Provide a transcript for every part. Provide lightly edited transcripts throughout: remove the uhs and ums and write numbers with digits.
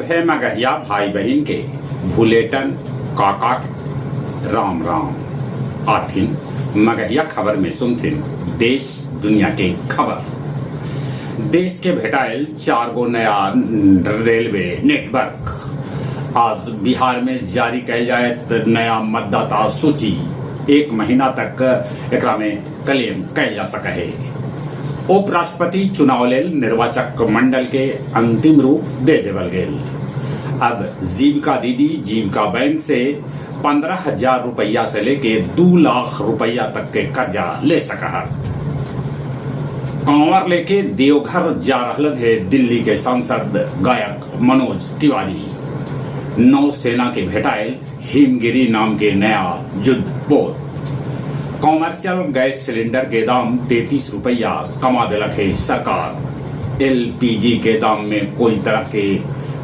सभ्भे मगहिया भाई बहिन के भुलेटन काका के राम राम। आथिन मगहिया खबर में सुनथिन देश दुनिया के खबर। देश के भेटायल चार गो नया रेलवे नेटवर्क। आज बिहार में जारी कयल जायत नया मतदाता सूची। एक महीना तक एकरा में क्लेम कयल जा सके है। उपराष्ट्रपति चुनाव लेल निर्वाचक मंडल के अंतिम रूप दे देवल गेल। अब जीविका दीदी जीविका बैंक से 15,000 रुपया से लेके 2 लाख रुपया तक के कर्जा ले सक हत। कांवर लेके देवघर जा रहलन है दिल्ली के सांसद गायक मनोज तिवारी। नौसेना के भेटायल हिमगिरी नाम के नया युद्ध पोत। कॉमर्शियल गैस सिलेंडर के दाम 33 रुपया कमा दिलक है सरकार। एलपीजी के दाम में कोई तरह के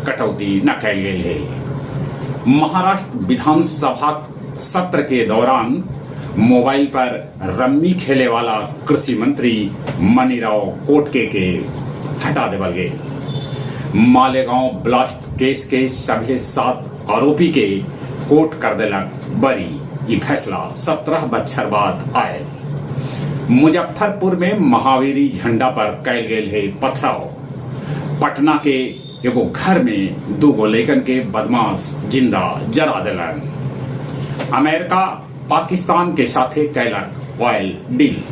कटौती न कैल गेल है। महाराष्ट्र विधानसभा सत्र के दौरान मोबाइल पर रम्मी खेले वाला कृषि मंत्री मनीराव कोटके के हटा देवल गेल। मालेगांव ब्लास्ट केस के सभे सात आरोपी के कोर्ट कर देलक बरी। ये फैसला 17 बच्छर बाद आयल। मुजफ्फरपुर में महावीरी झंडा पर कैल गेल है पथराव। पटना के एगो घर में दूगो लैकन के बदमाश जिंदा जरा दिलन। अमेरिका पाकिस्तान के साथे कैलक ऑयल डील।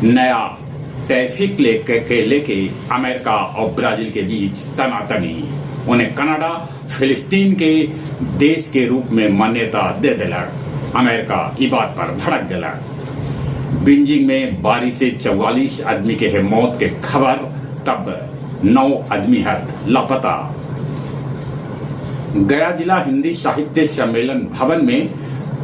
नया टैरिफ लेके अमेरिका और ब्राजील के बीच तनातनी। उन्हें कनाडा फिलिस्तीन के देश के रूप में मान्यता दे दिलक। अमेरिका ई बात पर भड़क गलक। बीजिंग में बारिश से 44 आदमी के है मौत के खबर, तब नौ आदमी है लापता। गया जिला हिंदी साहित्य सम्मेलन भवन में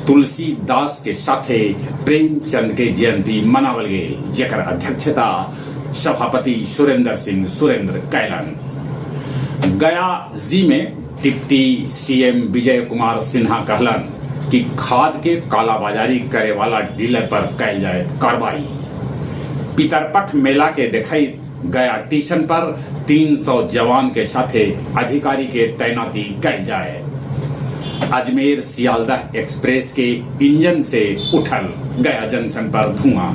तुलसीदास के साथे प्रेमचंद के जयंती मनावल गेल, जेकर अध्यक्षता सभापति सुरेंद्र सिंह सुरेंद्र कैलन। गया जी में डिप्टी सीएम विजय कुमार सिन्हा कहलन कि खाद के कालाबाजारी करे वाला डीलर पर कैल जाए कार्रवाई। पितरपख मेला के देखई गया टीशन पर 300 जवान के साथे अधिकारी के तैनाती कैल जाए। अजमेर सियालदह एक्सप्रेस के इंजन से उठल गया जंक्शन पर धुआं।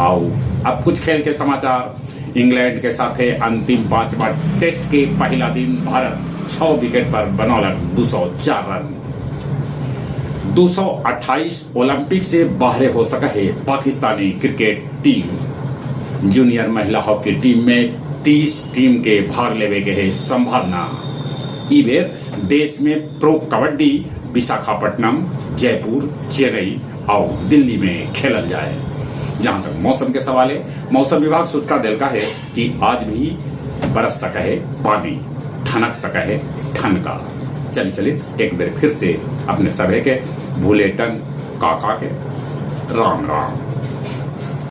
आओ, अब कुछ खेल के समाचार। इंग्लैंड के साथे अंतिम पांचवा टेस्ट के पहला दिन भारत 6 विकेट पर बनौलक 204 रन। 228 ओलंपिक से बाहर हो सका है पाकिस्तानी क्रिकेट टीम। जूनियर महिला हॉकी टीम में 30 टीम के भाग लेवे के है संभावना। ई बेर देश में प्रो कबड्डी विशाखापट्टनम, जयपुर, चेन्नई और दिल्ली में खेलल जाए। जहां तक मौसम के सवाल है, मौसम विभाग सूचना दिलका है कि आज भी बरस सका है पानी, ठनक सका है ठनका। चल चलिए, एक बार फिर से अपने सभे के भूलेटन काका के राम राम।